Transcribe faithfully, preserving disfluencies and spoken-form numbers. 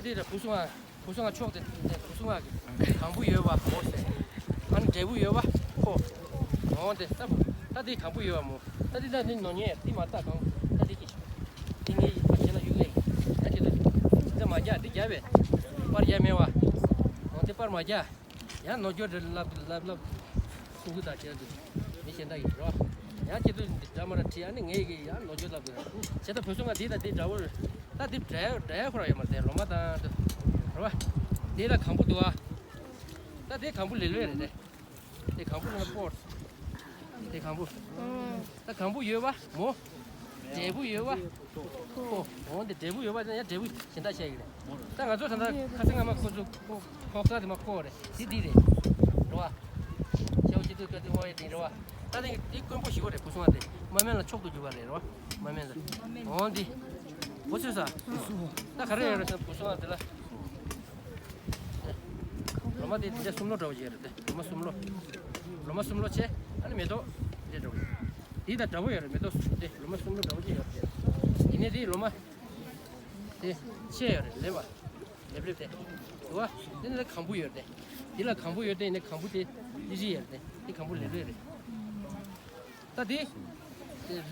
འདི་ར་བུ་སུ་ང་བུ་སུ་ང་ཕྱོགས་དེ་དེ་བུ་སུ་ང་གི་གང་བུ་ཡོད་བ་མོ་ཟེར། ཨ་ནི་འབྲས་བུ་ཡོད་བ་ཁོ། འོང་དེ་ལྟ་བུ་ད་དེ་གང་བུ་ཡོད་བ་མོ། ད་དེ་ད་ནི་ནོ་ཉེ་དེ་མ་ལྟ་གང་ད་དེ་གི་དེ་ངའི་ཡིད་པ་བྱས་ན་ཡུག་ལེ། ད་དེ་ད་དེ་མ་རྒྱག་དེ་རྒྱག་བས་པར་རྒྱག་མེད་བ། འོང་དེ་པར་མ་རྒྱག་ཡང་ནོར་འཁྱོལ་རེ་ལབ་ལབ་ལབ། སུ་གུ་དང་བཅས་དུ་མི་གཞན་དག་ཡིན་རོ། ཡང་སྐྱེ་དུས་འདི་འདྲ་མ་ར་ཁྲི་ཨ་ནི་ངས་ཀྱི་ཡང་ལོ་རྒྱུས་ལབ་དུས་བྱས་ད་བུ་སུ་ང་འདི་དང་འདི་འདྲ་བོ་ད་འདི་འདྲ་འདྲ་ཁོ་ར་ཡོད་མ་རེད་ལོ་མ་དང་དུ་རོ། འདི་ལ་གང་པོ་འདུག་ཨ། ད་འདི་གང་པོ་ལེ་ལོས་རེད་དེ། འདི་གང་པོ་ལ་པོར། འདི་གང་པོ། ད་གང་པོ་ཡོད་པ་མོ། འབྲས་བུ་ཡོད་པ། ཁོ། འོ་འདི་འབྲས་བུ་ཡོད་པ་ཡང་འབྲས་བུ་གཞན་དག་བཤད་ཀྱི་རེད། ད་ང་ཚོ་ད་ལྟ་ཁ་སང་སྔ་མ་ཁོ་ཚོ་ཁོ་ཁོག་ས་དེ་མ་ཁོ་རེད་དེ་འདི་རེད། རེད་བ། ཤའུ་སྤྱི་འཐུས་བཀའ་བརྒྱུད་ཧོ་ཡེ་དེ་རེད་བ། ད་དེ་འདི་དཀོན་པོ་ཞིག་རེད་བུ་སོང་བ་དེ་མ་སྨན་ལ་མཆོག་ཏུ་གྱུར་པ་རེད་རེད་བ། མ་སྨན་ལ། འོ་འདི། བུ་སོང་ས། ད་ག་རེ་ཡོད་རེད་ཟེར་བུ་སོང་བ་དེ་ལ། ལོ་མ་དེ་འདི་གསུམ་ལོ་འདྲ་བོ་ཅིག་རེད་དེ་ལོ་མ་གསུམ་ལོ། ལོ་མ་གསུམ་ལོ་ཆེ་ཨ་ནི་མེ་ཏོག་འདི་འདྲ་བོ། འདི་དང་འདྲ་བོ་ཡོད་རེད་མེ་ཏོག་དེ་ལོ་མ་གསུམ་ལོ་འདྲ་བོ་ཅིག་ཡོད་རེད། ཡིན་ནའི་དེ་ལོ་མ། དེ་ཆེ་ཡོད་རེད་ལེབ་པ། ལེབ་ལེབ་དེ། དུ་བ། དེ་ནི་གང་བུ་ཡོད་རེད། དེ་ལ་གང་བུ་ཡོད་དེ་ནི་གང་བུ་དེ་ལི་རི་ཡོད་རེད་དེ་གང་བུ་ལེབ་ལེབ་རེད། ད་དེ། དེ་